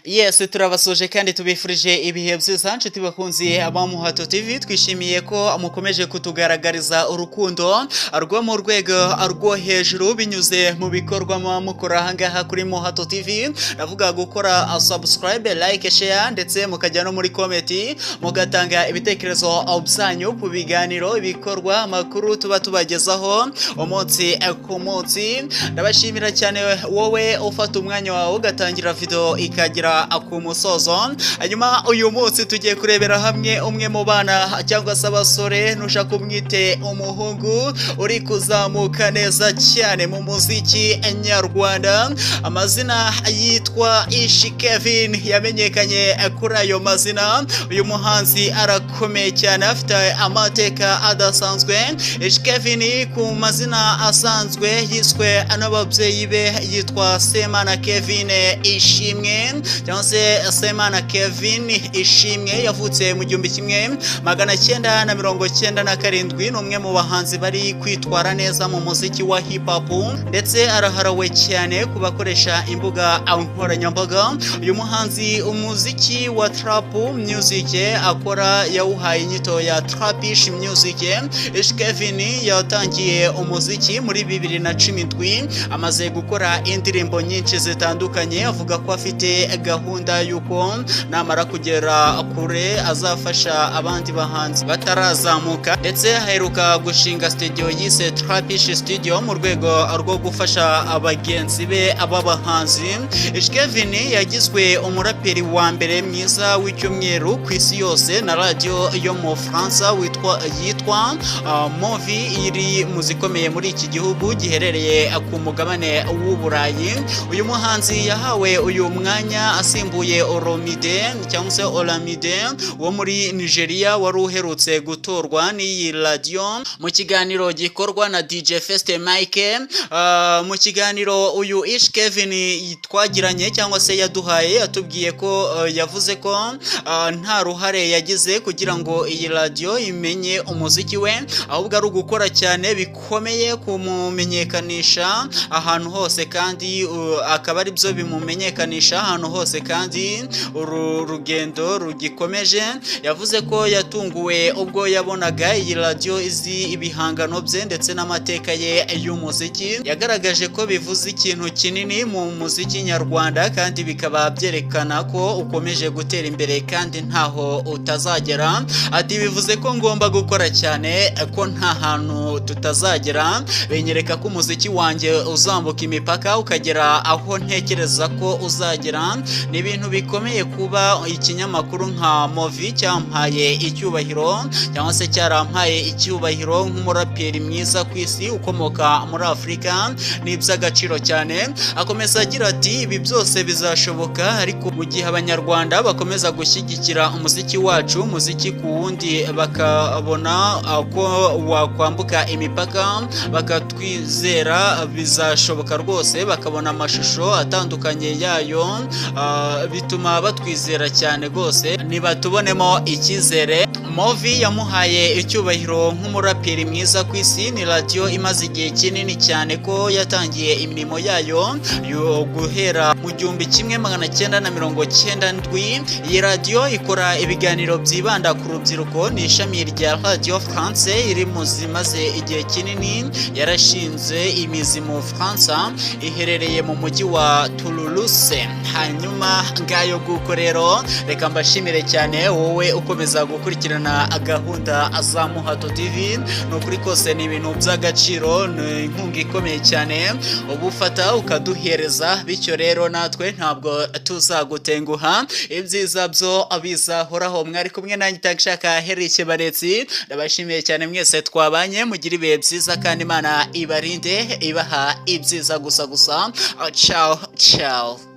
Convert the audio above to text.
Yes, turabasuje kandi tubifurije ibihe byiza, nshuti bakunzi ba Muhato TV. Twishimiye ko mukomeje kutugaragariza urukundo rwo mu rwego rwo hejuru binyuze mu bikorwa muba mukora ahangaha kuri Muhato TV. Ndavuga gukora subscribe, like, share, ndetse mukajya no muri comment mugatanga ibitekerezo byanyu ku biganiro, ibikorwa, amakuru tuba tubagezaho umunsi ku munsi. Ndabashimira cyane wowe ufata umwanya wawe ugatangira video ikagera ku musozo. Hanyuma uyu munsi tugiye kurebera hamwe umwe mu bana cyangwa se abasore, nushaka umwite umuhungu, uri kuzamuka neza cyane mu muziki nyarwanda. Amazina yitwa Ish Kevin, yamenyekanye kuri ayo mazina. Uyu muhanzi arakomeye cyane, afite amateka adasanzwe. Ish Kevin ku mazina asanzwe yiswe n'ababyeyi be yitwa Semana Kevin Ishimwe cyangwa se Semana Kevin Ishimwe. Yavutse mu 1997. Ni umwe mu bahanzi bari kwitwara neza mu muziki wa hip hop, ndetse araharawe cyane ku bakoresha imbuga nkoranyambaga. Uyu muhanzi umuziki wa trap music akora yawuhaye inyito ya trapish music. Ish Kevin yatangiye umuziki muri 2017, amaze gukora indirimbo nyinshi zitandukanye. Avuga ko afite gahunda y'uko namara kugera kure azafasha abandi bahanzi batarazamuka, ndetse aheruka gushinga studio yise Trapish Studio mu rwego rwo gufasha bagenzi be b'abahanzi. Ish Kevin yagizwe umuraperi wa mbere mwiza w'icyumweru ku isi yose na radiyo yo mu Faransa witwa yitwa Mouv' iri mu zikomeye muri iki gihugu giherereye ku mugabane w'Uburayi. Uyu muhanzi yahawe uyu mwanya asimbuye Oromide cyangwa se Olamide wo muri Nigeria wari uherutse gutorwa n'iyi radiyo mu kiganiro gikorwa na DJ Feste Mike. Mu kiganiro uyu Ish Kevin twagiranye cyangwa se yaduhaye, yatubwiye ko yavuze ko nta ruhare yagize kugira ngo iyi radiyo imenye umuziki we, ahubwo ari ugukora cyane bikomeye kumumenyekanisha ahantu hose, kandi akaba ari byo bimumenyekanisha ahantu hose, kandi uru rugendo rugikomeje. Yavuze ko yatunguwe ubwo yabonaga iyi radiyo izi ibihangano bye ndetse n'amateka ye y'umuziki. Yagaragaje ko bivuze ikintu kinini mu muziki nyarwanda, kandi bikaba byerekana ko ukomeje gutera imbere kandi ntaho utazagera. Ati: "Bivuze ko ngomba gukora cyane, ko nta hantu tutazagera. Binyereka ko umuziki wanjye uzambuka imipaka ukagera aho ntekereza ko uzagera. Ni ibintu bikomeye kuba ikinyamakuru nka Mouv' cyampaye icyubahiro cyangwa se cyarampaye icyubahiro nk'umuraperi mwiza ku isi ukomoka muri Afurika. Ni iby'agaciro cyane." Akomeza agira ati: "Ibi byose bizashoboka ariko mu gihe Abanyarwanda bakomeza gushyigikira umuziki wacu, umuziki ku wundi, bakabona ko wakwambuka imipaka, bakatwizera, bizashoboka rwose. Bakabona amashusho atandukanye yayo, bituma batwizera cyane rwose. Nibatubonemo icyizere." Mouv' yamuhaye icyubahiro nk'umuraperi mwiza ku isi. Ni radiyo imaze igihe kinini cyane, ko yatangiye imirimo yayo yo guhera mu 1997. Iyi radiyo ikora ibiganiro byibanda ku rubyiruko. Ni ishami rya Radio France iri mu zimaze igihe kinini yarashinze imizi mu Faransa, iherereye mu mujyi wa Toulouse. Hanyuma ngayo guko rero, reka mbashimire cyane wowe ukomeza gukurikirana gahunda za Muhato TV. Ni ukuri kose ni ibintu by'agaciro, ni inkunga ikomeye cyane uba ufata ukaduhereza. Bityo rero natwe ntabwo tuzagutenguha, ibyiza byo bizahoraho. Mwari kumwe nanjye Itangishaka Herike Baretsi. Ndabashimiye cyane mwese twabanye. Mugire ibihe byiza kandi Imana ibarinde, ibaha ibyiza gusa gusa. Ciao ciao.